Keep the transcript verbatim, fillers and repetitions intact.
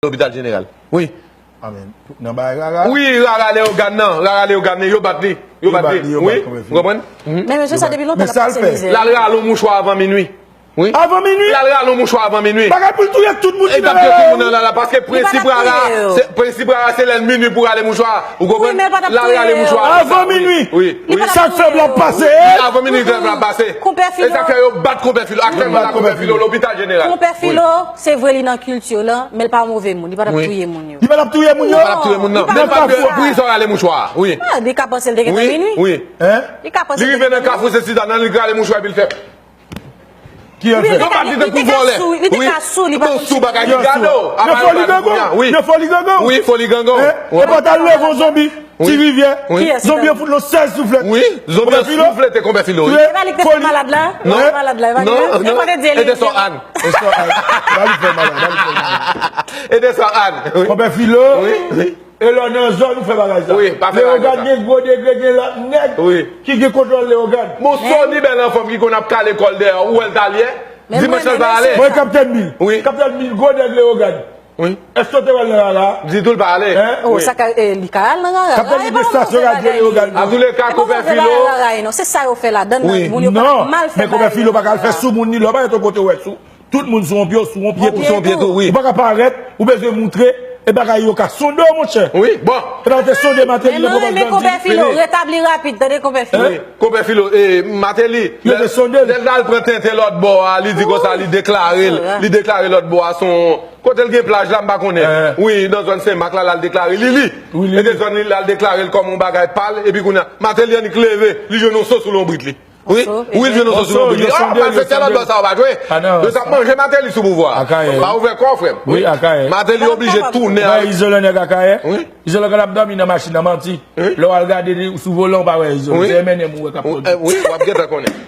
lopital jeneral. Wi. Amen. Nan bagay rara. Wi, rara Leyogàn nan. Rara Leyogàn nan. Yo bat li. Yo bat li. Wi. Ou konprann? Men mesye sa depi lontan l ap pase mizè. L al rale yon mouchwa avan minui. Wi. Avan minui. L al rale yon mouchwa avan minui. Bagay pou l touye tout moun ki nan rara. Tout moun nan la paske prensip rara, prensip rara se lè l minui pou rale mouchwa. Ou konprann? L al rale mouchwa. Avan minui. Wi. Sa k fè blan pase. Avan minui fè blan pase. Konpè Filo. E sa k fè yo bat Konpè Filo. Aktyèlman la Konpè Filo lopital jeneral. Konpè Filo se vre li nan kilti w lan, men l pa move moun. Li pa t ap touye moun yo. Li pa t ap touye moun yo. Li pa t ap touye moun nan. Menm pa pou sa rale mouchwa. Wi. Li ka panse l te gentan minui. Wi. Li ka panse l te gentan minui. Li rive nan kafou se Suzanne li rale mouchwa epi l fè. Ki afè? Yo pa di te pou vòlè. Li te ka sou, li te ka sou, li pa konn sou bagay ki gade w. Nan foli gangan. Wi. Nan foli gangan. Wi, foli gangan. E pa t al leve yon zonbi. Ti rivyè. Zonbi an fout l yon sèz souflèt. Wi. Zonbi an souflete Konpè Filo. Wi. E pa li ki te fè malad la? Non. Malad la. E pa li menm? E pa te di li. E te sò Ann. E te sò Ann. Ba li fè malad. Ba li fè malad. E te sò Ann. Konpè Filo. Wi. E lè w nan zòn ou fè bagay sa. Wi, pa fè bagay sa. Leyogàn gen gwo degre, gen lòt nèg ki gen kontwòl Leyogàn. Bon, Sony bèl anfòm ki konn ap kale kò l dèyè, ou wè l t al yè? Dimanch lan l pa ale. Mwen Kaptèn Mil. Wi. Kaptèn Mil, gwo nèg Leyogàn. Wi. Èske w te wè l nan rara? Di tou l pa ale. Hein? Oh, sa ka, eh, li ka al nan rara. Kaptèn Mil gen stasyon radyo Leyogàn. Antouleka, Konpè Filo. Non, se sa yo fè ladann nan. Moun yo pa mal fè bagay. Men Konpè Filo pa ka al fè sou moun ni lè w pa ret yon kote w wè sou. Tout moun sou yon pye, ou sou yon pye tou. Ou sou yon pye tou, wi. Ou pa ka parèt, ou bezwen moutre, e bagay yo ka sonde w, monchè. Wi, bon. Pandan yo te sonde Martelly nan pwopagand li. Men nou renmen Konpè Filo, retabli rapid, tande Konpè Filo. Wi, Konpè Filo, e, Martelly, yo te sonde l. Lè l al pran tenten lòt bò a, li di konsa, li deklare l, li deklare lòt bò a se yon, kote l gen plaj la, m pa konnen. Wi, nan zòn Senmak la, l al deklare li, li. E de zòn li, l al deklare l kòm yon bagay pa l, epi kounye a, Martelly annik leve, li jwenn yon so sou lonbrit li. Wi, wi, l jwenn yon so sou lonbrit li. Ah, malfektè lòt bò sa yo pa jwe. Yo t ap manje Martelly sou pouvwa a. Pa ouvè kò w, frè m. Wi, Akayè. Martelly oblije tounen. Ou pa wè Izolan nèg Akayè? Wi. Izolan konn ap dòmi nan machin nan, manti. Lè w al gade li sou volan, ou pa wè Izolan. Se M N M ou wè k ap kondui. Wi, w ap gentan konnen.